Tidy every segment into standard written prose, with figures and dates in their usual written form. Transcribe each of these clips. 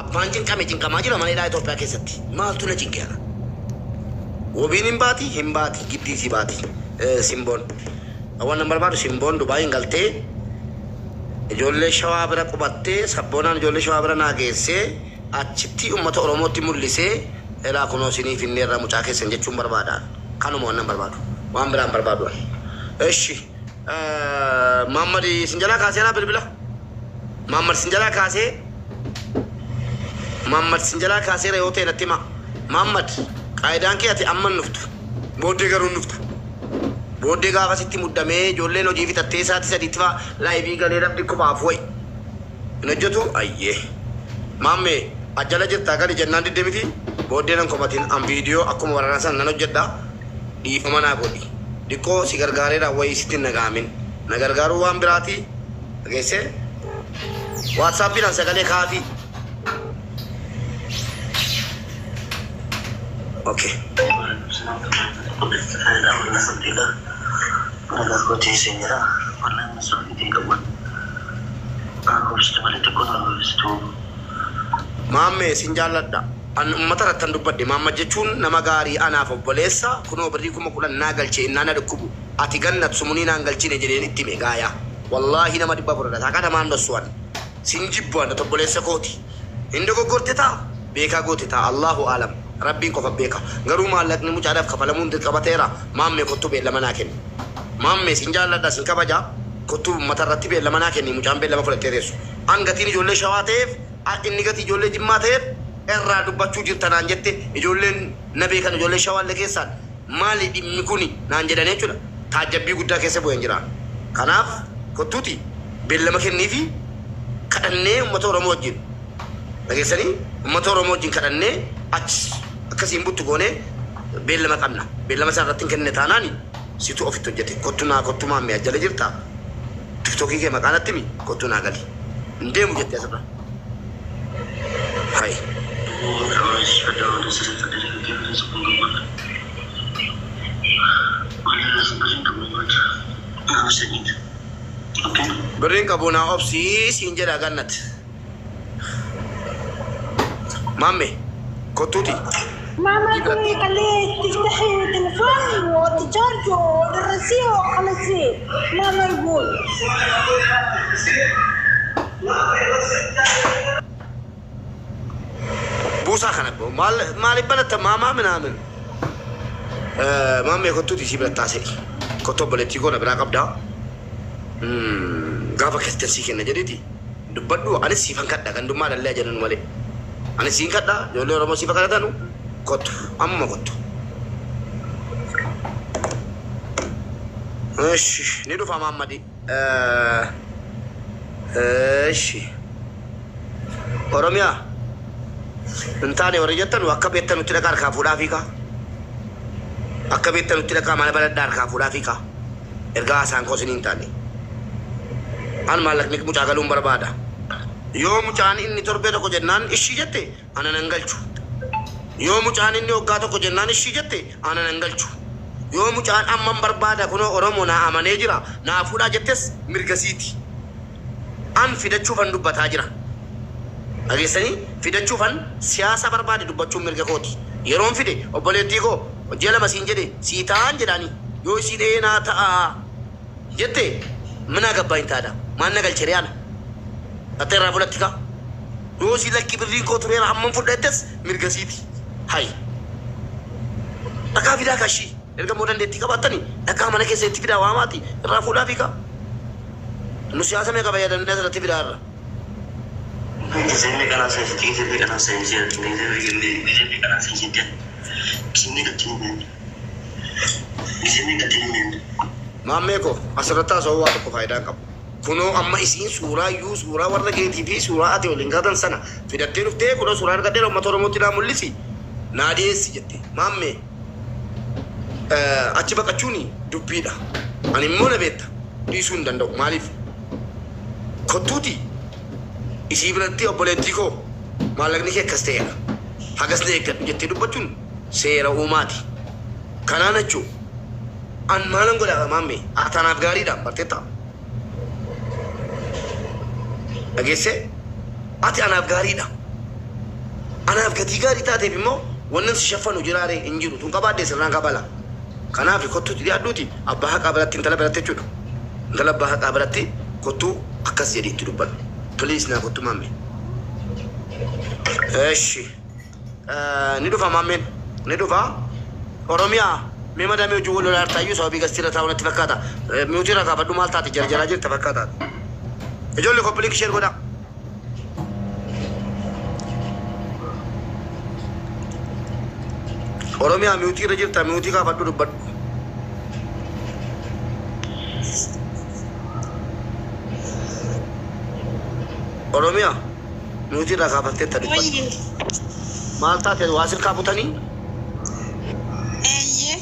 Abbaan cinqame cinqamaa jira mana hidhaa Itoophiyaa keessatti. Maaltu na cinqe ana? Wabiin hin baati hin baati giddii si baati Simboon. Waan nan barbaadu Simboon Dubaayin galtee ijoollee Shawaa bira qubattee sabboonaan ijoollee Shawaa bira naa geessee achitti uummata Oromootti mul'isee elaa kunoo isinii finneerra mucaa keessan jechuun barbaada. Kanuma waan nan barbaadu. Waan biraan barbaadu. Eshi. Maammad isin jalaa kaaseeraa bilbila. Maammad isin jalaa kaasee Maammad isin jalaa kaaseera yoo ta'e natti himaa. Maammad qaayidaan kee ati amma hin dhuftu. Booddee garuu hin dhufta. Booddee gaafa sitti muddamee ijoolleen hojii fixattee sa'aatii sadiitti fa'aa laayivii galee namni kumaaf wayi. Hin hojjetu ayyee. Maammee ajjala jirtaa gali jennaan didde miti booddee nan komatin an viidiyoo akkuma baranaa sana nan hojjedha dhiifama naa godhi. Diqqoo si gargaareera wayii sitti hin dhaga'amin. Na gargaaruu waan biraati dhageessee WhatsAppiidhaan sagalee kaafii. Okay. Maammee sin jaalladha. An ummata irrattan dubbadhe. Maammad jechuun nama gaarii anaaf obboleessa kunoo birrii 10,000 naa galche innaa na dhukkubu ati Gannat sumunii naan galchine jedheen itti hime gaayaa. Wallaahi nama 400 dha. Takaa namaan dhossu an. Sin jibbu an ati obboleessa kooti. Hin dogoggorte ta'a beekaa goote ta'a Allaahu aalam Rabbiin qofa beeka. Garuu maallaqni mucaadhaaf kafalamuun dirqama ta'eera. Maammee kottu beellama naa kenni. Maammee sin jaalladha sin kabaja kottu ummata irratti beellama naa kenni mucaan beellama fudhattee teessu. An gatiin ijoollee Shawaa ta'eef inni gatii ijoollee Jimmaa ta'eef irraa dubbachuu jirta naan jette ijoolleen na beekan ijoollee Shawaalle keessaan maali dhimmi kuni naan jedhanii jechuudha. Taajjabbii guddaa keessa bu'een jira. Kanaaf kottuuti beellama kenniifi kadhannee uummata Oromoo wajjin dhageessanii uummata Oromoo wajjin kadhannee achi akkasiin buttu goonee beellama qabna. Beellama isaan irratti hin kennine taanaani situ ofitti hojjete. Kottu naa kottu maammee ajjala jirta. Tiktokii kee maqaa natti himi kottu naa gali. Hin deemu jettee asirra. Hayi. Birriin qabu naa obsii siin jedha Gannat. Maamme kottuuti. ماما قولي خليه تفتحي تلفون وتشارج ودرسيه وخلصيه. ماما يقول Buusaa kana maal maaliif banatta maamaa minaamin. Maammee kottuuti isii biratti haasa'e. Kottu obboleettii koo na biraa qabdaa. Gaafa keessan sii kenna jedheeti dubbadhu anis siifan kadha gandummaa dhallee jedhanu malee. Anis siin kadha ijoollee Oromoo siifa kadhatanu kottu ammuma kottu. Eshi ni dhufa Maammadi. Eshi Oromiyaa hin taane warri jettan akka beektanutti dhaqaa harkaa fuudhaa fiikaa. Akka beektanutti dhaqaa mana banadhaa harkaa fuudhaa fiikaa. Ergaa haasaan koo isinii hin taane. An maallaqni mucaa galuun barbaada. Yoo mucaan inni torbee tokko jennaan ishii jette ana nan galchu. Yoo mucaan inni waggaa tokko jennaan ishii jette ana nan galchu. Yoo mucaan amman barbaada kunoo Oromoo naa amanee jira naa fuudhaa jettes mirga siiti. An fidachuufan dubbataa jira. Dhageessanii fidachuufan siyaasa barbaade dubbachuun mirga kooti. Yeroon fide obboleettii koo ji'a 2 siin jedhe sii ta'aan jedhaani. Yoo isiin ee naa ta'aa jette minaa gabbaany taada. Maal na galche ree ana. Dhaxxee irraa fudhatti kaa. Yoo isiin lakkii birriin koo tureera amman fudha jettes mirga siiti. Hay. Dhaqaa fidaa kaa ishii. Erga immoo dandeettii qabaattani dhaqaa mana keessanitti fidaa waamaati irraa fuudhaa fiigaa. Nu siyaasa meeqa fayyadamnee asirratti fidaa irra. Maammee koo asirratti haasa'uu waa tokko faayidaa hin qabu. Kunoo amma isiin suuraa iyyuu suuraa warra keetii fi suuraa ati waliin kaatan sana fidattee dhuftee kunoo suuraa argadheera uummata Oromootti naa mul'isi naa dhiyeessi jette. Maammee achi baqachuun dubbiidha. Ani immoo na beekta dhiisuu hin danda'u. Maaliif? Kottuuti isii biratti obboleettii koo maallaqni kee akkas ta'eera. Hagas na eeggadhu jettee dubbachuun seera uumaati. Kanaan achuu an maalan godha maammee? Ati anaaf gaariidha barteetta. Dhageessee? Ati anaaf gaariidha. Anaaf gatii gaarii taateef immoo wannan si shaffanu jiraaree hin jiru. Tun qabaadde sirraan kabala. Kanaaf kottuutti dhiyaadhuuti abbaa haqaa biratti, intala biratti jechuudha. Intala abbaa haqaa biratti kottuu akkas jedhi itti dubbadhu. Please, naa kottu, maamme. Eshi. Ni dhufa maammeen. Ni dhufa. Oromiyaa mee madamee hojii wal lolaa jirtaayyuu sababii gastii irra taa'u natti fakkaata. Mute irraa kaafadhu, maal taate, jarjaraa jirta fakkaata. Ijoollee, copy link, share godhaa. Oromiyaa, mute irra jirta, mute kaafadhu dubbadhu. Oromiyaa, mute irraa kaafatteetta, dubbadhu. Wayye. Maal taate, waa sirkaa butanii? Eeyyee.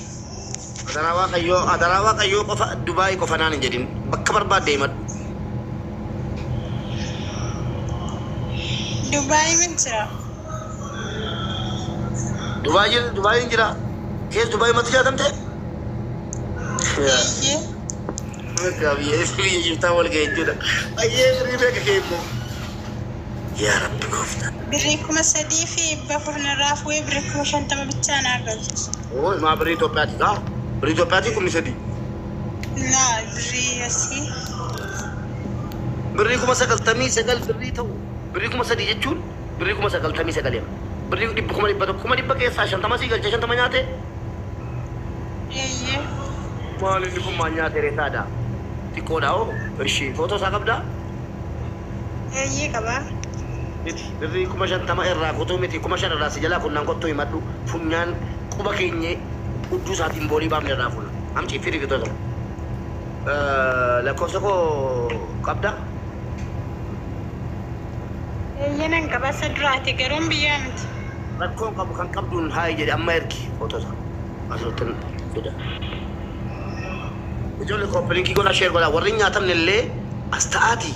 Adaraa Waaqayyoo, adaraa Waaqayyoo qofa Dubaayii qofa naan hin jedhin, bakka barbaadde himadhu. Dubaay min jira. Dubaayii, Dubaayiin jira. Kees Dubaayii matti jaatamte? Eeyyee. Biyya biyya jirtaa wal ga'e jechuudha. Ayyee, birrii beeka kee immoo. Yaa Rabbi gooftaa. Birrii 3,400 narraa fu'ee birrii 50,000 bichaa naa galchi. Oo, maa birrii Itoophiyaati kaa? Birrii Itoophiyaati 3,000. Laa, birrii asii. Birrii 99,000 birrii ta'u, birrii 3,000 jechuun birrii 99,000. Birrii dhibba 100,000, 100,000 keessaa 50 sii galchee 50 nyaate. Eeyyee. Maal inni kun, maal nyaate reetaadha? Xiqqoodha hoo? Ishii footoo isaa qabdaa? Eeyyee, qabaa. Miti, birrii 50,000 irraa kutuu miti, 5,000 irraa si jalaa kunnaan, kottuu himadhu, funyaan quba keenyee hudduu isaatiin boolii baafne irraa fuuna. Amci firi fitoo sana. Lakkoofsa koo qabdaa? Eeyyee, nan qaba, isa duraati garuu biyyaa miti. Rakkoon qabu, kan qabduun haayi jedhe, amma ergi footoo isaa. Asirratti fida. Ijoollee, copy link godhaa, share godhaa. Warri hin nyaatamne illee as ta'aati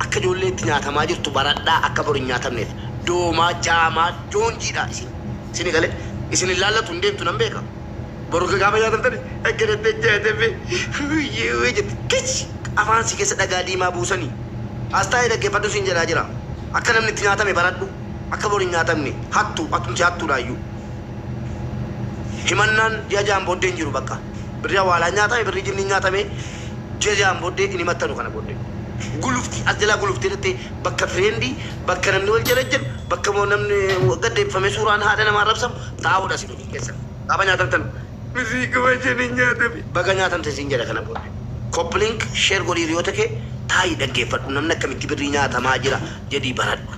akka ijoollee itti nyaatamaa jirtu baradhaa, akka boru hin nyaatamneef. Doomaa jaamaa joonjiidha isin. Isin galee isin hin laallatu, hin deemtu, nan beeka. Boru gaafa nyaatamtan akkanatti nyaatamee jetti. Kich afaan si keessa dhagaa diimaa buusanii. As taa'ee dhaggeeffadhu siin jedhaa jira. Akka namni itti nyaatame baradhu. Akka boru hin nyaatamne, hattu atumti hattuudhaayyuu. Himannaan ji'a 6n booddee hin jiru bakka. Birrii awwaalaa nyaatame, birrii jinni nyaatame, ji'a 6n booddee hin himattanu kana booddee. Gulufti as jalaa guluftee jettee bakka friend, bakka namni wal jala jedhu, bakka immoo namni gaddeeffame suuraan haadha namaa rabsamu taa'uudha si hojii keessan. Gaafa nyaatamtan birrii 5,000 hin nyaatame. Baga nyaatamte siin jedha kana booddee. Copy link, share godhii, hiriyoota kee taa'ii dhaggeeffadhu, namni akkamitti birrii nyaatamaa jira jedhii baradhu.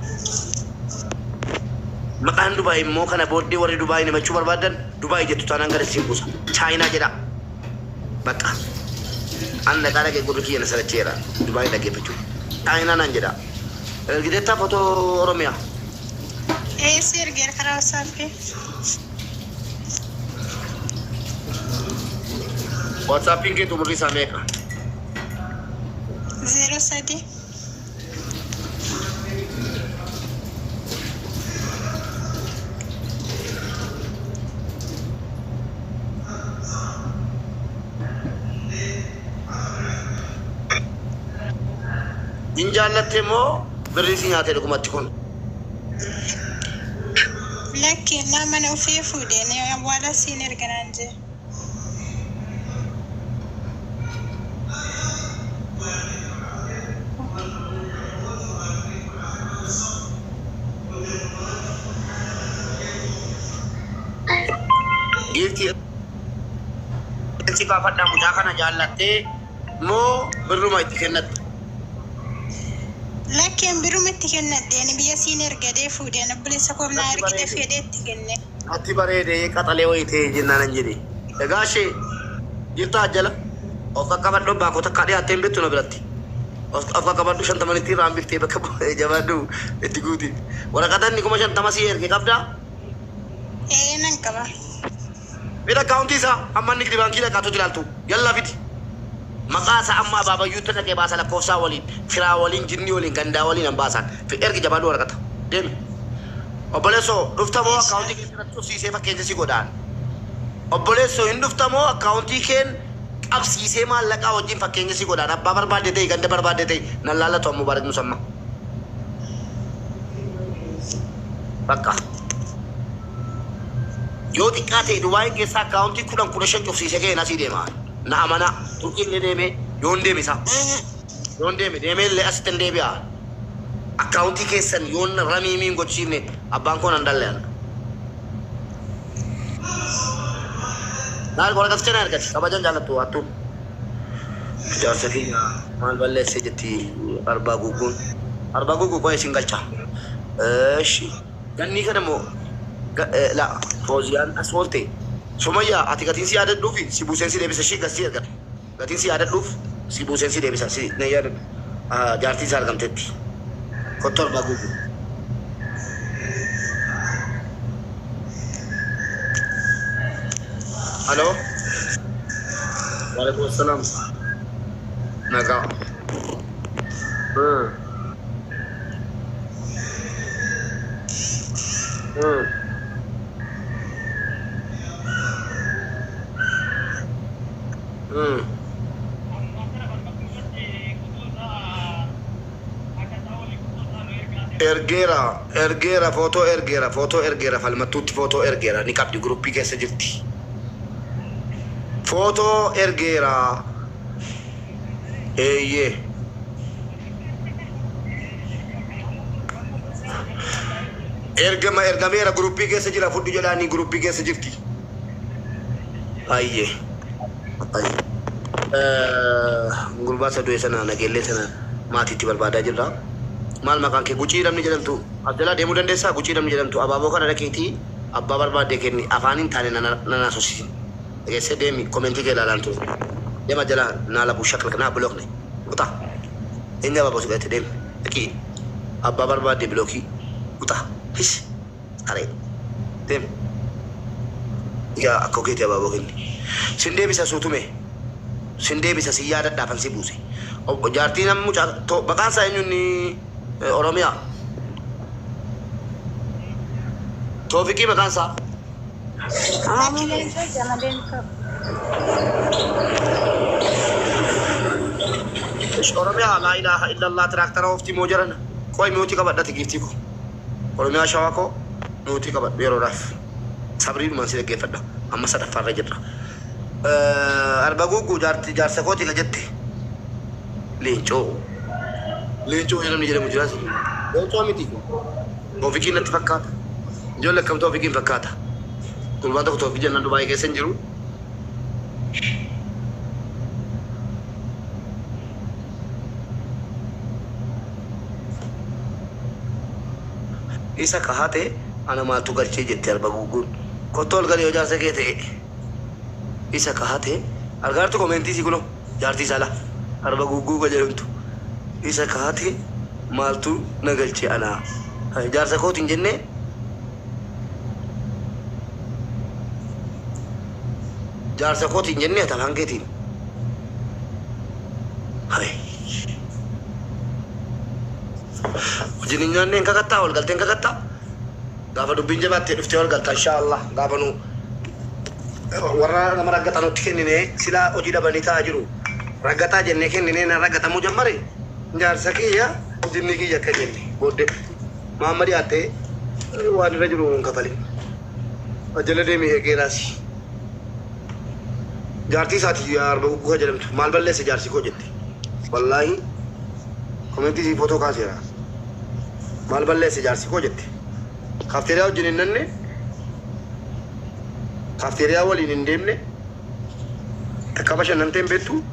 Maqaan Dubaay immoo kana booddee warri Dubaay himachuu barbaadan, Dubaay jettu taanaan gara siin buusa. Chaayinaa jedha. Bakka. An dhaqaa dhaqee gurri kiyya na salacheera. Dubaay dhaggeeffachuu. Chaayinaa naan jedha. Ergiteettaa footoo, Oromiyaa? Ee, si ergeera karaa WhatsAppii. WhatsAppiin kee xumurri isaa meeqa? 03. Hin jaallatte moo birrii si nyaate dhugumatti kun? Lakki, innaa mana ofii fuudhee ni awwaala siin erga naan jee. Giiftii, si gaafadhaa, mucaa kana jaallattee moo birruma itti kennatte? Lakkeen, birruma itti kennadheen biyya siin ergadee fuudheen, obboleessa koo naa Natti ergite bareede. fedhee itti kenne. Natti bareede, qaxalee wayii ta'e jennaan an jedhe. Egaa ishee jirtaa jala of qaqqabadhu, abbaa koo takkaa dhiyaattee hin beektu na biratti. Of qaqqabadhu, shantamanitti irraan biftee bakka jabaadhu itti guuti. Waraqata inni 50,000 si erge qabdaa? Ee, nan qaba. Fida akkaawuntii isaa, amma inni nigdi baankii dhaqaatutti ilaaltu. Yallaa, fidi. Maqaa isaa amma abaabayyuutti dhaqee baasa, lakkoofsaa waliin, firaa waliin, jinnii waliin, gandaa waliin an baasaan. Ergi, jabaadhu, waraqata. Deemi. Obboleessoo, dhufta moo akkaawuntii keessa irratti cufsiisee fakkeenya si godhaan? Obboleessoo, hin dhufta moo akkaawuntii keen qabsiisee maallaqaa wajjin fakkeenya si godhaan? Abbaa barbaadde ta'e, ganda barbaadde ta'e, nan laallatu amma Mubaarak Musamma. Bakka. Yoo xiqqaa ta'e Dubaayin keessa akkaawuntii 10 15 cufsiisee ka'een asii deema. Na amanaa. Turkii illee deemee yoon deeme isaa. Yoon deeme deemee illee asitti hin deebi'a. Akkaawuntii keessan yoon ramiimii hin gochisiifne abbaan koo nan dalle'an. Maal waraqaticha na ergati kabajan jaallattu hattuun. Jaarsa kiyya maal balleesse jetti arbaa guugguun. Arbaa guugguu qo'ee isin galcha. Eshi. Gannii kana immoo la Fooziyaan as oolte. Sumayyaa ati gatiin si yaadadhuufi si buuseen si deebisa ishii gasii ergata. Gatiin si yaadadhuuf si buuseen si deebisa si na yaadadhu. Jaartiin isaa argamteetti. Kottu arbaa guugguu. Halo. Waalaikum assalam. Nagaa. Ergeera ergeera footoo ergeera footoo ergeera falmattuutti footoo ergeera ni qabdi guruppii keessa jirti. Footoo ergeera eeyyee. Ergama ergameera guruppii keessa jira fudhu jedhaanii guruppii keessa jirti. Ayyee. Ayyee. Gurbaa isa du'e sana nageellee sana maatiitti barbaadaa jirra. Maal maqaan kee gucii namni jedhamtu as jalaa deemuu dandeessaa gucii namni jedhamtu abaaboo kana dhaqiitii abbaa barbaaddee kenni afaan hin taane nan haasofsiisin. Dhageessee deemi komentii kee ilaalaan ture. Deema jalaa naa labuu shaklak naa bilookne. Uta. Inni abaaboo si godhate deemi. Dhaqii abbaa barbaaddee bilookii. Uta. His. Saree. Deemi. Yaa akkoo keetii abaaboo kenni. Sin deebisa suutume. Sin deebisa sin yaadadhaafan si buuse. Obbo jaartii nam mucaa to maqaan isaa eenyu inni Oromiyaa. Toofiqii maqaan isaa. Lakki leencoo jedhama leencoo. Ish Oromiyaa laa ilaaha illallah tiraaktara ooftii moo jarana. Qoy miutii qabadhati giiftii koo. Oromiyaa shawaa koo miutii qabadhu yeroodhaaf. Sabriidhumaan si dhaggeeffadha. Amma sadaffaarra jirra. Arba guugguu jaarti jaarsa kooti ka jette. Leencoo. Leencoo namni jedhamu jira si. Leencoo miti. Toofiqiin natti fakkaata. Ijoollee akkam Toofiqiin fakkaata. Gurbaan tokko Toofiq jennaan Dubaayii keessa hin jiru. Isa kahate ana maaltu galchee jette arba guugguun. Kottu ol gali yoo jaarsa kee ta'e. Isa kahate argaartu komeentii si kunoo jaartii isaa la arba guugguu ka jedhamtu. Isa kahate maaltu na galchee anaa. Jaarsa kooti hin jennee. Jaarsa kooti hin jennee ati afaan keetiin. Hai. Wajjin hin nyaanne hin kakattaa wal galtee hin kakattaa. Gaafa dubbiin jabaattee dhuftee wal galta inshaa Allah gaafa nu warra nama raggatanutti kennine silaa hojii dhabanii taa'aa jiru. Raggataa jennee kenninee na raggatamuu jammare jaarsa kiyya jinni kiyya akka jenne booddee Muhammad dhiyaattee waan irra jiru hin kafalin. Jala deemi eegeeraasi. Jaartii isaati arba gugguu jedhamtu maal balleesse jaarsi koo jette. Wallaahi komentii sii footoo kaaseera. Maal balleesse jaarsi koo jette. Kaafteeriyaa wajjin hin nanne kaafteeriyaa waliin hin deemne takka bashannantee hin beektu.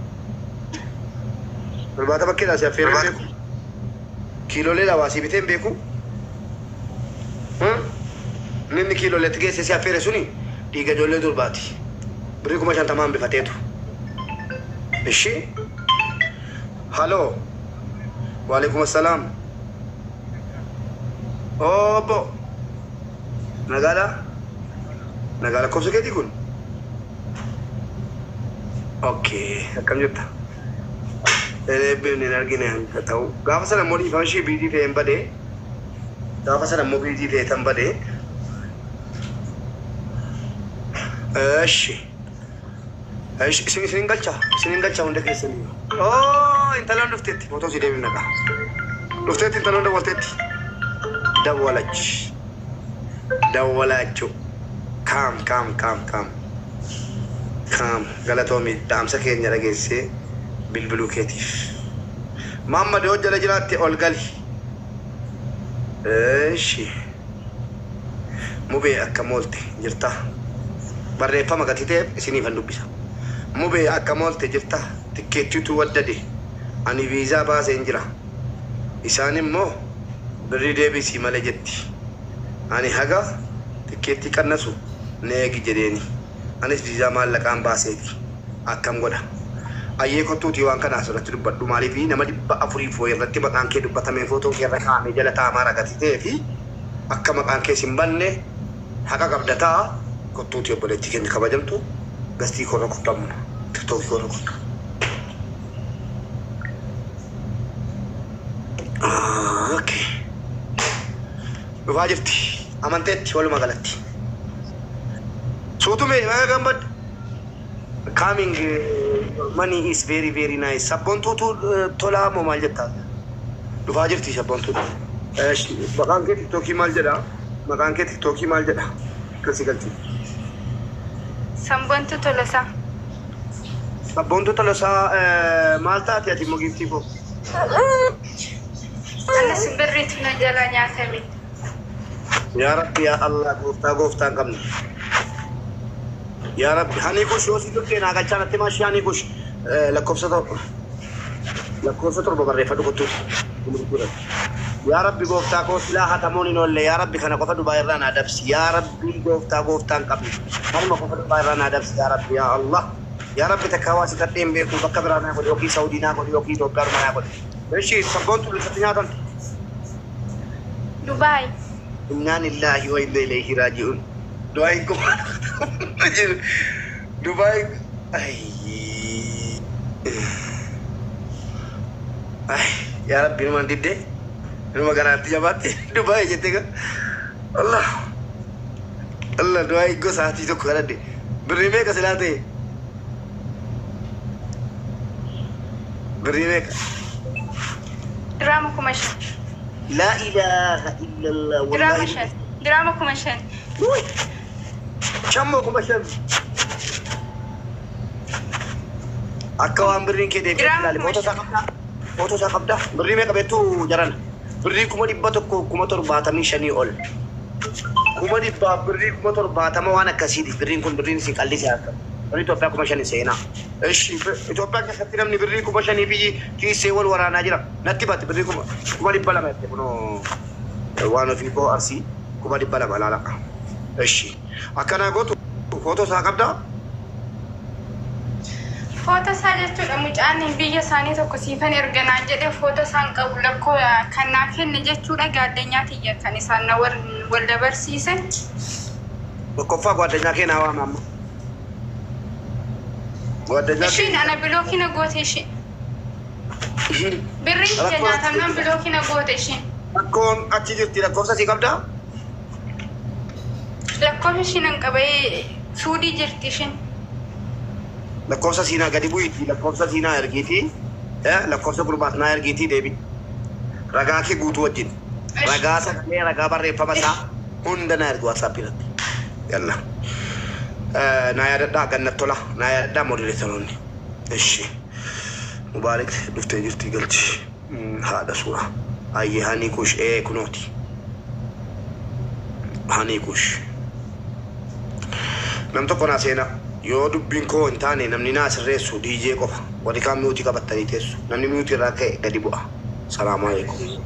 Irbaata bakkeedhaa si affeeree hin beeku. Kiilolee lawaa si bitee hin beeku. Inni kiiloleetti geessee si affeere suni dhiiga ijoollee durbaati. Birrii 50,000 hambifateetu. Ishi. Haloo. Waalaikum assalaam. Obbo. Nagaadhaa? Nagaa lakkoofsa keetii kun? Okay. Akkam jirta? Eebbiin hin argine hanga ta'u. Gaafa sana immoo dhiifama ishii biitii ta'e hin badee. Gaafa sana immoo biitii ta'e tan badee. Eshi. Eshi isin isin galcha. Isin galcha hunda keessanii. Oh, intalaan dhufteetti. Footoo si deebifna kaa. Dhufteetti intaloon dawwalteetti. Dawwalachi. Dawwalaachuu. Kaam kaam kaam kaam kaam galatoomi dhaamsa keenya dhageessee bilbiluu keetiif. Mahammad yoo jala jiraatte ol gali. Eeshi. Mubee akkam oolte jirta? Barreeffama gatii ta'eef isiniifan dubbisa. Mubee akkam oolte jirta? Tikkeettiitu waddade. Ani viizaa baaseen jira. Isaan immoo birrii deebisii malee jetti. Ani haga tikkeettii qannasu na eegi jedheeni. Anis viizaa maallaqaan baaseeti. Akkam godha? Ayyee kottuutii waan kana asirratti dubbadhu. Maaliif nama 400 wayi irratti maqaan kee dubbatamee footoon kee irra kaa'amee jala taa'amaa gatii ta'ee fi akka maqaan kees hin banne haqa qabda ta'a. Kottuutii obboleettii keenya kabajamtu gastii koorra kottu ammuma. Tiktookii koorra kottu. Okay. Dhufaa jirti. Amanteetti walumaa galatti. Suutumee baga gammadde. Coming money is very very nice. Sabboontuutu tolaa moo maal jettaa? Dhufaa jirti sabboontuutu. Maqaan kee tiktookii maal jedha? Maqaan kee tiktookii maal jedha? Akkasii galchi. Sabboontuu Tolosaa. Sabboontuu Tolosaa maal taate ati immoo giiftii koo? Anas birriitu na jalaa nyaatame. Yaa Rabbi yaa Allah gooftaa gooftaa hin qabne. Yaa Rabbi hani kush yoo si tuqee naa galchaa natti maashii hani kush lakkoofsa torba lakkoofsa torba barreeffadhu kottuuti. Yaa Rabbi gooftaa koo silaa hatamuun hin oolle yaa Rabbi kana qofa Dubaay irraa naa dabsi yaa Rabbi gooftaa gooftaa hin qabne kanuma qofa Dubaay irraa naa dabsi yaa Rabbi yaa Allah yaa Rabbi takkaa waa si kadhee hin beeku bakka biraa naa godhi yookiin Saudii naa godhi yookiin Itoophiyaa naa godhi. Eshi sabboontu lissatti nyaatamte. Dubaay. Innaa lillaahi wa inna ilayhi raaji'uun. Du'aayin kun jiru. Dubaay. Ay yaa Rabbi numa didde. Numa garaatti jabaatte Dubaay jette ka. Allah. Allah du'aayin gosa hatii tokko kadhadhe. Birrii meeqa silaa ta'e? Birrii meeqa? Diraama 5000. Laa ilaaha illallah Diraama wallahi. 5. Diraama 5000. Uy! Shammoo 5000. Akka waan birriin kee deebi'e Diraama ilaali. kuma Footoo isaa shan. qabdaa? Footoo isaa qabdaa? Birrii meeqa beektuu jarana? Birrii 175,000 ol. 100,000 birrii 70,000 waan akkasiiti. Birriin kun birriin isin qallisee akka. Birrii Itoophiyaa 5000 seenaa. Ishi Itoophiyaa keessatti namni birrii 5000 biyyi kiisee wal waraanaa jira. Natti baate birrii 200,000 jette kunoo waan ofii koo arsii 200,000 laala. Ishi akkanaa gootu footoo isaa qabdaa? Footoo isaa jechuudha mucaan biyya isaanii tokko siifan erga naan jedhe footoo isaan qabu lakkoo kan naa kenne jechuudha gaaddanyaa tiyya kan isaan na wal dabarsiise. Tokkoffaa gaaddanyaa kee naa waama amma. Gaaddanyaa kee. Ishiin ana bilookii na goote ishiin. Birriin kiyya nyaatamnaan bilookii na goote ishiin. Rakkoon achi jirti lakkoofsa sii qabdaa? Lakkoofsa ishiin an qabee suudii jirti ishiin. Lakkoofsa siinaa gadi bu'iitii lakkoofsa siinaa ergiitii lakkoofsa gurbaas naa ergiitii deebi. Ragaa kee guutuu wajjin. Ragaa sagalee ragaa barreeffama isaa hunda naa ergi WhatsApp irratti. Yalla. Naa yaadadhaa gannat tola naa yaadadhaa modereetoroonni. Ishi. Mubaarik dhuftee jirti galchi. Haadha suuraa. Ayyee hani kush ee kunooti. Hani kush. Nam tokko naa seenaa. Yoo dubbiin koo hin taane namni naa sirreessu DJ qofa. Warri kaan miyuutii qabattanii teessu. Namni miyuutii irraa ka'e gadi bu'a. Salaamu alaikum.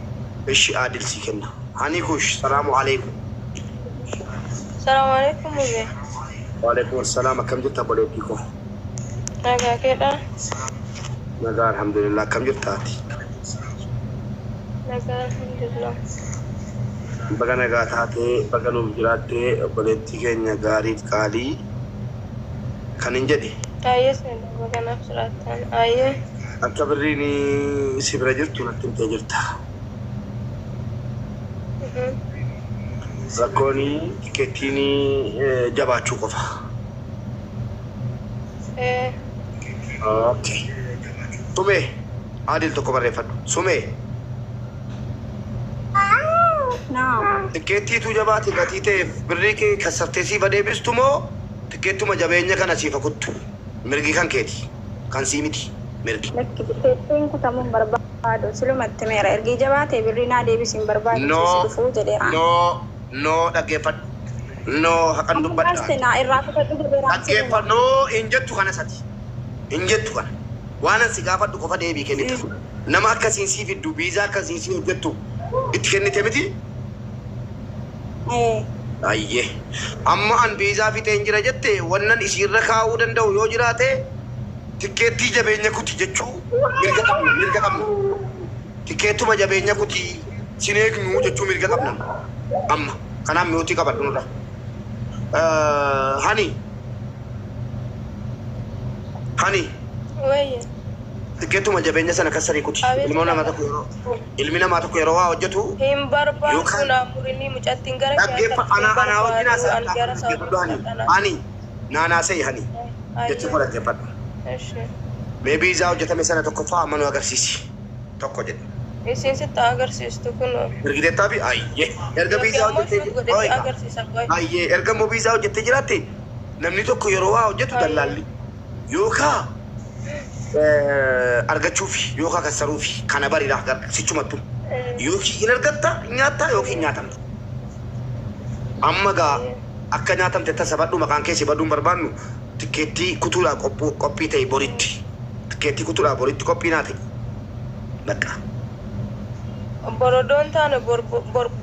Ishi Adil sii kenna. Hani kush salaamu alaikum. Salaamu alaikum mubee. Waalaikum salaam akkam jirta obboleettii koo? Nagaa keedha. Nagaa alhamdulillah akkam jirta ati? Nagaa alhamdulillah. Baga nagaa taatee baga nuuf jiraattee obboleettii keenya gaariif qaalii kan hin jedhe. Ayyee seenaa baga naaf jiraattan. Ayyee. Akka birriin si bira jirtu natti himtee jirta. Rakkoon tikeettiin jabaachuu qofa. Okay. Sumee Adil tokko barreeffadhu. Sumee. Naam. Tikkeettiitu jabaate gatii ta'eef birrii kee kassartee siifa deebistu moo tikkeettuma jabeenya kana siifa kuttu? Mirgi kan keeti. Kan sii miti. Mirgi. Lakki, tikkeettiin kutamuu hin barbaadu. Silumatti meera. Ergii jabaate birrii naa deebisi hin barbaadu. No, Si dhufuu jedheera. no, no, dhaggeeffadhu. No, haqan Amma dubbadha. baaste naa irraa kutadhu jedheera siluma. Dhaggeeffadhu. No, hin jettu kana sati. Hin jettu kana. Waan an si gaafadhu qofa deebii kennita. Nama akkasiin sii fiddu, viizaa akkasiin sii hojjettu itti kennite miti? Ee. Ayyee. Amma an viizaa fixeen jira jette, wannan isiirra kaa'uu danda'u yoo jiraate tikkeettii jabeenya kuti jechuu mirga qabna, mirga qabna. Tikkeettuma jabeenya kuti sin eegnu jechuu mirga qabna. Amma kanaaf mi'ootii qabadhu nurra. Hani. Hani. Wayye. Tikkeettuma jabeenya sana kassarii kuti. Abeet. Ilmi namaa tokko yeroo waa hojjetu Hin barbaadu yookaan naa murinii mucattiin gara dhaggeeffa keessa ana ana wajjin hin barbaadu an gara haasa'u hani Saawudii hani naanaasee hani jechi koo Ayyee. dhaggeeffadhu. Eshi. Mee viizaa hojjetame sana tokkoffaa amma nu agarsiisi. Tokko jedhe. Isiin sitti agarsiistu kunoo. Ergiteettaa fi ayyee erga Yookiin viizaa ammoo hojjettee shoot godhee si oiga agarsiisa qoy. Ayyee, erga immoo viizaa hojjettee jiraatte, namni tokko yeroo waa hojjetu Ayyee. dallaalli yookaa argachuufi yookaa kassaruufi kana bariidha sichumattu yookiin hin argatta, hin nyaattaa yookiin hin nyaatamta. Amma gaa akka nyaatamte tasa badhu maqaan keessi baduun barbaannu tikkeettii kutuudhaa qophii ta'e boritti. Tikkeettii kutuudhaa boritti qophii naa ta'e. Bakka. Borodoon taane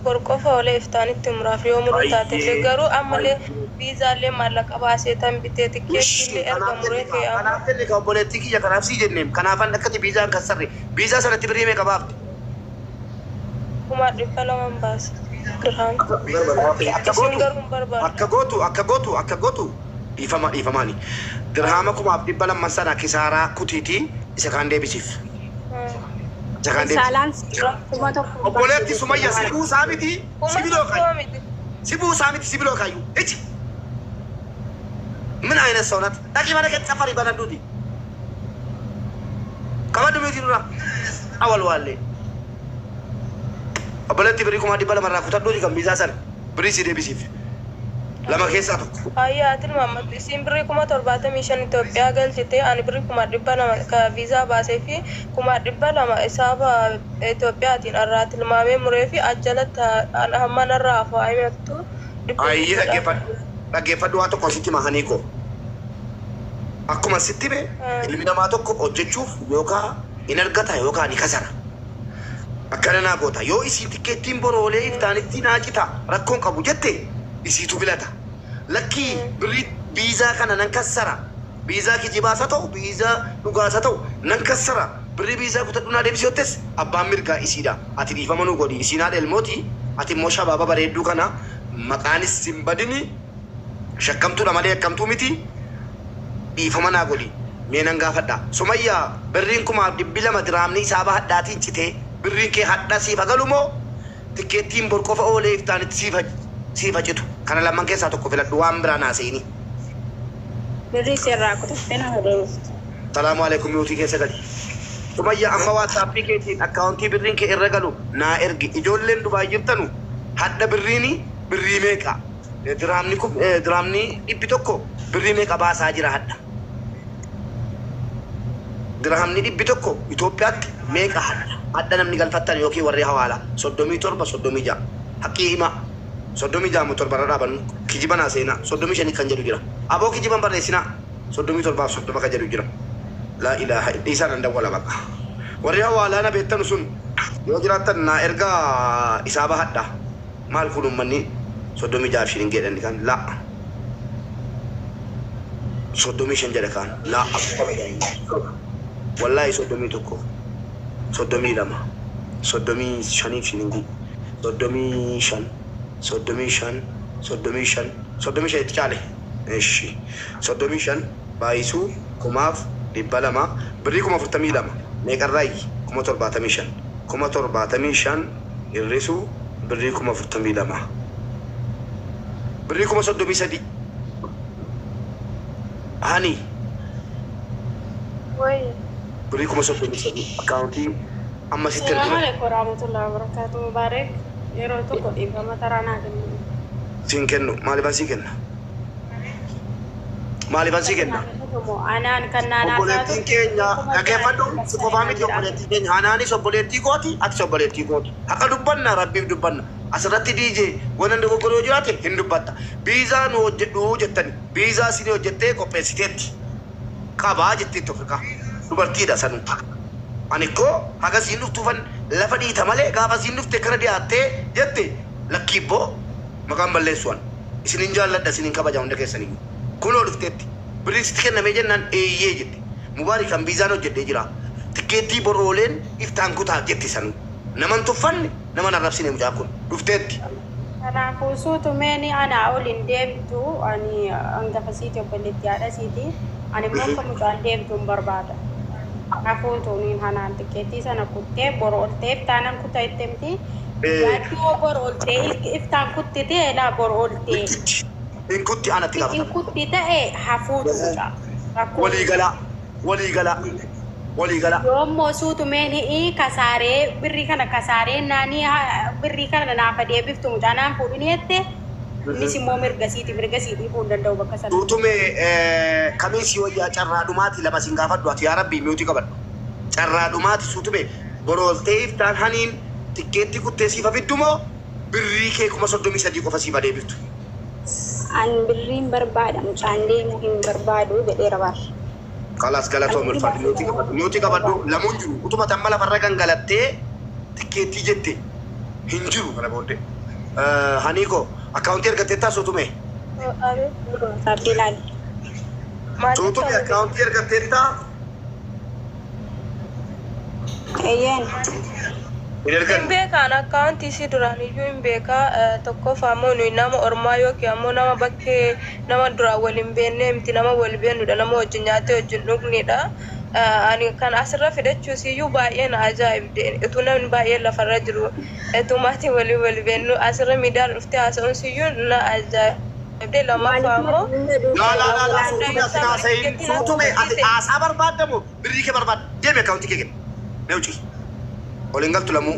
bor qofa oolee iftaanitti muraaf yoo muruu taatellee garuu ammallee viizaallee maallaqa baasee tan bitee tikkeettiillee erga Kanaaf muree jenne kee kaa amma kanaaf jenne kaa obboleettii kiyya, kanaaf sii jenneem, kanaafan akkati viizaan kassarre viizaa sanatti birrii meeqa baafte? 200,000 baase dirhaam. Akka Isin gootu garuu hin barbaaddu. Akka gootu dhiifama dhiifamaani. Dirhaama 200,000 sana kisaaraa kutiitii isa kaan deebisiif. Isa kaan deebisiif. Saalaan 1,000 Obboleetti Sumayya, si buusaa miti Kuma si biloo tokkoo kaayu. miti. Si buusaa miti si biloo kaayu. Ichi. ምን አይነት ሰው ናት? dhaqi mana keessa safari banadhuuti. Qabadhu miti dura. Awwal waallee. Obboleetti, birrii 200,000 irraa kutadhuuti kan viizaa sana. Birrii si deebisiif. Lama keessaa tokko. Ayyaa, ati Muhammad, isiin birrii 75,000 Itoophiyaa galchite, ani birrii 200,000 ka viizaa baasee fi 200,000 isaaba Itoophiyaatiin irraa tilmaamee muree fi ajjalatti hamma narraa hafu himattu dhibba Ayyee, jechuudha. dhaggeeffadhu. Dhaggeeffadhu, waa tokko sitti mahanii koo. Akkuma sitti hime, ilmi namaa tokko hojjechuuf yookaan hin argata yookaan ni kasara. Akkana naa goota, yoo isii tikkeettiin boroolee iftaanitti naa cita rakkoon qabu jette, isiitu filata. Lakkii, birrii viizaa kana nan kassara. Viizaa kijibaas haa ta'u, viizaa dhugaas haa ta'u, nan kassara. Birrii viizaa kutadhu naa deebisi yottes abbaan mirgaa isiidha. Ati dhiifama nuu godhi. Isiin haadha ilmooti. Ati immoo shabaaba bareedduu kana maqaanis hin badini, shakkamtuudha malee akkamtuu miti. Dhiifama naa godhi. Mee nan gaafadha. Sumayyaa, birriin 200,000 diraamni isaa hadhaatiin citee birriin kee hadha siif hagalu moo tikkeettiin bor qofa oolee iftaanitti siif hacitu? Kana lamman keessaa tokko filadhu, waan biraa naa seeni. Birrii seerraa kutattee nama deebiftu. Salaamu alaikum, mute keessa gali. Sumayyaa, amma WhatsAppii keetiin akkaawuntii birriin kee irra galu naa ergi. Ijoolleen Dubaay jirtanu, hadha birriini birrii meeqa? Diraamni kun diraamni 100 birrii meeqa baasaa jira hadha? Dirhamni 100 Itoophiyaatti meeqa hadha? Hadha namni galfattan yookiin warri hawaalaa 37, 36, haqqii himaa, 36 moo torbarra dhaabannu, kijiba naa seenaa, 35 kan jedhu jira. Aboo, kijiban barreessinaa, 37f 30 kan jedhu jira. Laa ilaaha dhiisaa, nan dawwala baqa. Warri hawaalaa na beektanu sun yoo jiraattan naa ergaa isaa bahadha. Maal kun uummanni 36 shilin jedhani kan laa 35 jedha kaan laa wallaahi 31, 32, 35 shilingii, 35, 35, 35, 35 itti caale. Eshi, 35 baay'isuu 200,000 birrii 42,000 meeqarraayi? 75,000, 75,000 hir'isuu birrii 42,000 birrii 33,000 hani. Wayi. Birrii 33,000 akkaawuntii amma sitti السلام ergina. عليكم ورحمة الله وبركاته. مبارك. Yeroo tokko dhiifama taraa naa kennu. Siin kennu. Maaliifan sii kenna? Maaliifan sii kenna? Anaan kan naanaa Obboleettiin keenya dhaggeeffadhu, si qofaa miti obboleettiin keenya. Anaanis obboleettii kooti, atis obboleettii kooti. Haqa dubbanna, Rabbiif dubbanna. Asirratti DJ waan dogoggoroo jiraate hin dubbatta. Biizaa nu hojjedhu jettani. Biizaa isin hojjettee qopheessiteetti. Qabaa jetteetti Afrikaa. Dubartiidha sanuu. Ani koo haga siin dhuftuufan lafa dhiita malee, gaafa siin dhufte kana dhiyaattee jette lakkiibboo maqaan balleessuwan. Isinin jaalladha, isinin kabaja hunda keessaniyyuu. Kunoo dhufteetti. Birriin sitti kennamee jennaan eeyyee jette. Mubaarik kan biizaan hojjedhee jira. Tikkeettii borooleen iftaan kutaa jetti sanuu. Naman tuffanne, naman arrabsine mucaan kun. Dhufteetti. Kanaafuu suutumeen anaa ol hin deemtu, ani hangafa siiti, obboleettii haadha siiti. Ani immoo akka mucaan deemtu hin barbaada. Hafuutuun hanaan tikkeettii sana kuttee bor oltee iftaanan kutaa itti himti. Yaaddoo bor oltee iftaan kuttite laa bor oltee. Hin kutti, anatti Hin gaafatama. kutti ta'e hafuutu mucaa. Rakkoo Walii galaa. Walii galaa. Walii galaa. Yoommoo suutumeen hi'i kasaaree birrii kana kasaaree naanii birrii kana naafa deebiftu mucaa naan fuudhini jette, innis immoo mirga siiti, mirga sii dhiibuu hin danda'u bakka sana. Suutume kamiin si wayyaa? Carraa dhumaati lama siin gaafadhu ati, yaa Rabbii, mute qabadhu. Carraa dhumaati, suutume, borooltee iftaan haniin tikkeetti kuttee siif hafiddu moo birrii kee 33,000 qofa siif adeebiftu? An birriin barbaada, mucaan deemuu hin barbaadu jedheera bar. Kalaas, galatoom, ulfaadhu. Mute qabadhu. Mute qabadhu. Lamuun jiru. Utuma tamma lafarra gangalattee tikkeettii jette hin jiru kana booddee. Haniiko, akkaawuntii argatteettaa, suutume? Rabbi ilaali. Maal Suutume, jettaa? akkaawuntii argatteettaa? Eeyyeen. Hin Hin erganne. beekaan, akkaawuntii isii duraan iyyuu hin beekaa. Tokkoffaa ammoo nuyi nama ormaa yookiin ammoo nama bakkee nama duraan wal hin beekne miti, nama wal beeknudha, nama wajjin nyaatee wajjin dhugnidha. Ani kan asirra fidachuus iyyuu baay'ee na ajaa'ibde, utuu namni baay'een lafarra jiru, utuu maatii walii wal beeknu asirra miidiyaan dhuftee haasa'uun iyyuu na ajaa'ibde. Lammaffaa ammoo Laa laa laa laa, suutume, ati naasayin. Suutume, ati haasaa barbaaddamu birrii kee barbaadda. Deemi, akkaawuntii kee kenni. Mee uci. Ol hin galtu lamuu.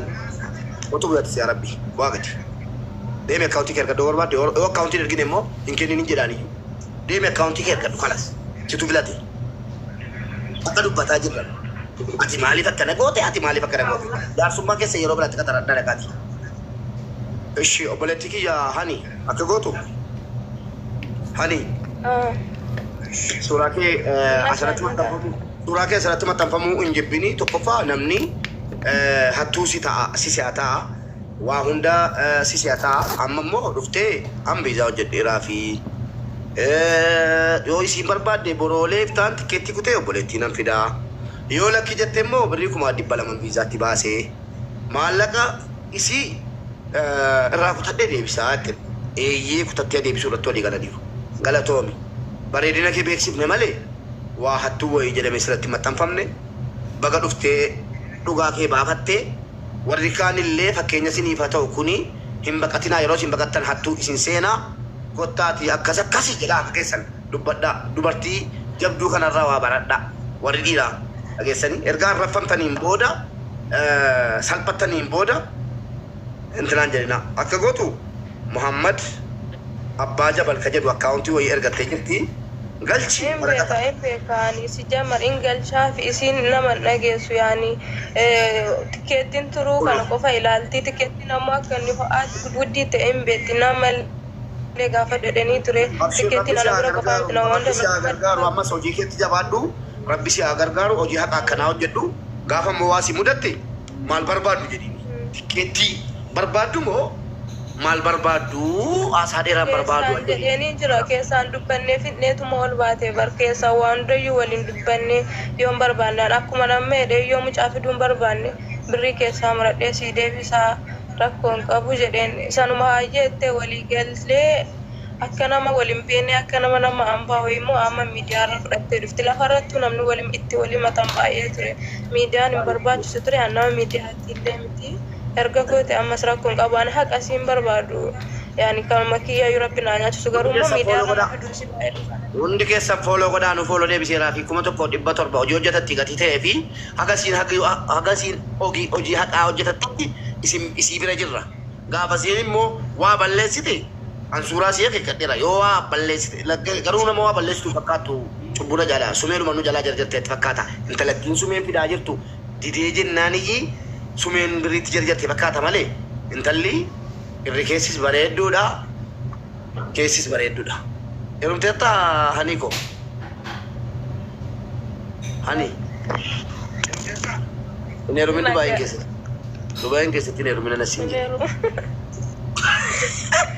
Otuu biyyaatti, yaa Rabbi. Waa gadi. Deemi, akkaawuntii kee argadhu barbaadde. Yoo akkaawuntiin ergine immoo hin kennin hin jedhaan iyyuu. Deemi, akkaawuntii kee argadhu, kalas. Situ filate. Akka dubbataa jirran. Ati maaliif akkana goote? Ati maaliif akkana goote? Jaarsummaa keessa yeroo biraatti qaxaradhaa dhaqaati. Ishi, obboleettii kiyya hani akka gootu. Hani, suuraa kee asirratti maxxanfamuu, suuraa kee asirratti maxxanfamuu hin jibbini. Tokkoffaa namni hattuu si ta'a, si si'a ta'a, waa hunda si si'a ta'a. Amma immoo dhuftee an biizaa hojjedheeraa fi yoo isiin barbaadde boroolee iftaan tikkeettii kutee obboleettii nan fidaa, yoo lakki jette immoo birrii 200,000 biizaatti baasee maallaqa isii irraa kutadhee deebisaa jette. Eeyyee, kutattee deebisuu irratti walii galaniiru. Galatoomi, bareedina kee beeksifne malee waa hattuu wayii jedhame sirratti maxxanfamne. Baga dhuftee dhugaa kee baafattee, warri kaan illee fakkeenya isiniif haa ta'u. Kuni hin baqatinaa, yeroo isin baqattan hattuu isin seenaa. Kottaati akkas akkasi jedhaa akka keessan dubbadhaa. Dubartii jabduu kanarraa waa baradhaa, warri dhiiraa dhageessanii. Ergaa arraffamtaniin booda, salphattaniin booda intinaan jedhina. Akka gootu, Muhammad Abbaa Jabal ka jedhu akkaawuntii wayii ergattee jirti, galchi Hin waraqata. beeka, hin beeka. Ani si jamar in galchaa fi isiin nama hin dhageessu, yaani tikeettiin turuu kana qofa ilaalti. Tikeettiin ammoo akka inni ho'aatti guddii ta'e hin beekti, nama illee gaafa dhedhanii ture. Abshir, Rabbi Tikeettiin si ana haa bira qofaa gargaaru. miti, nama Rabbi hunda si haa gargaaru. Ammas hojii keetti jabaadhu. Rabbi si haa gargaaru. Hojii haqa akkanaa hojjedhu. Gaafa immoo waa si mudatte maal barbaaddu jedhiini. Tikkeettii barbaaddu moo maal barbaaddu? Haasaa dheeraan barbaadu Keessaan an jedhiini. jedheenii jira, keessaan dubbannee fidneetuma ol baate bar. Keessaan waan hundayyuu waliin dubbannee, yoon barbaannaan akkuma namma jedhee, yoo mucaa fiduu hin barbaanne birrii keessaa muradhee sii deebisaa, rakkoo hin qabu jedheen. Sanuma hayyee jettee walii gallee, akka nama wal hin beekne, akka nama ambaa wayii immoo amma miidiyaarra fudhattee dhufti. Lafarrattuu namni waliin itti walii matan baay'ee ture, miidiyaan hin barbaachisu ture. An nama miidiyaatti illee miti. Erga goote ammas rakkoo hin qabu, ani haqa siin barbaadu, yaani kanuma kiyyaayyuu Rabbi naa nyaachisu, garuu Hundi immoo keessan follow miidiyaarra na godhaa. fiduun si baay'ee dhufa. Hundi keessan follow godhaa, nu follow deebiseeraa fi 1700 hojii hojjetatti gatii ta'ee fi hagasiin hojii haqaa hojjetatti isin isii bira jirra. Gaafasiin immoo waa balleessite an suuraa si akeekkadheera yoo waa balleessite garuu nama waa balleessitu fakkaattu cubbuna jala sumeedhuma nu jalaa jarjarteetti fakkaata intalattiin sumeen fidaa jirtu didee jennaaniyyi sumeen birriitti jarjarte fakkaata malee intalli irri keessis bareedduudha keessis bareedduudha. Heerumteetta hanii koo? Hani hin heerumin Dubaayin keessatti. Dubaayin keessatti hin heerumin ana siin jedhe.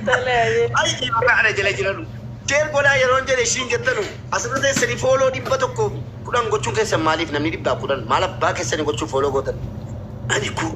Tole ayyee. Ay maqaa ana jala jiranu. Share godhaa yeroon jedhe ishiin jettanu asirra teessanii follow 110 gochuun keessan maaliif namni 110 maal abbaa keessanii gochuun follow gootan. Ani ku